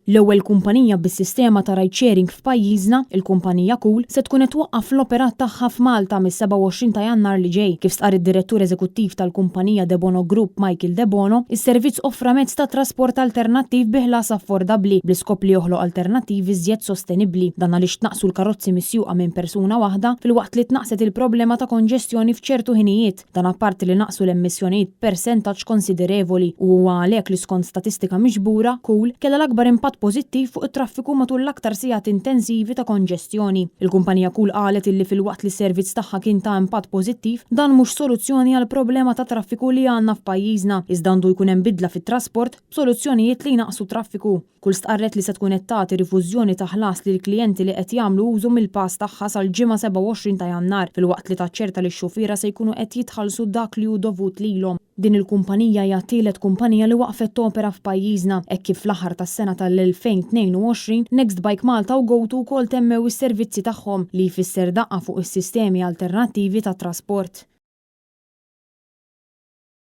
L-ewwel kumpanija bis-sistema ta' ride sharing f'pajjiżna, il-kumpanija Cool, se tkun qed twaqqaf l-operat tagħha f'Malta mis-27 ta' Jannar li ġej. Kif stqarr id-Direttur Eżekuttiv tal-kumpanija Debono Group Michael Debono, is-servizz offra mezz ta' trasport alternattiv bi ħlas affordabbli bl-iskop li joħloq alternattivi iżjed sostenibbli. Dan għaliex tnaqqsu l-karozzi misjuqa minn persuna waħda filwaqt li tnaqqset il-problema ta' konġestjoni f'ċertu ħinijiet. Dan apparti li naqsu l-emissjonijiet b'persentaġġ konsiderevoli u huwa għalhekk li skont statistika miġbura, Cool kellha l-akbar impatt pożittiv fuq it-traffiku matul l-aktar sigħat intensivi ta' konġestjoni. Il-kumpanija Cool qalet illi filwaqt li s-servizz tagħha kien ta' impatt pożittiv, dan mhux soluzzjoni għall-problema ta' traffiku li għandna f'pajjiżna, iżda għandu jkun hemm bidla fit-trasport b'soluzzjonijiet li jnaqqsu t-traffiku. Kull stqarret li se tkun qed tagħti rifużjoni ta' ħlas lill-klijenti li qed jagħmlu użu mill-pass tagħha sal-Ġimgħa 27 ta' Jannar, filwaqt li taċċerta li x-xufiera se jkunu qed jitħallsu dak li hu dovut lilhom. Din il-kumpanija hija t-tielet kumpanija li waqfet topera f'pajjiżna, hekk kif fl-aħħar tas-sena tal-2022, Nextbike Malta u GoTo wkoll temmew is-servizzi tagħhom, li jfisser daqqa fuq is-sistemi alternattivi tat-trasport.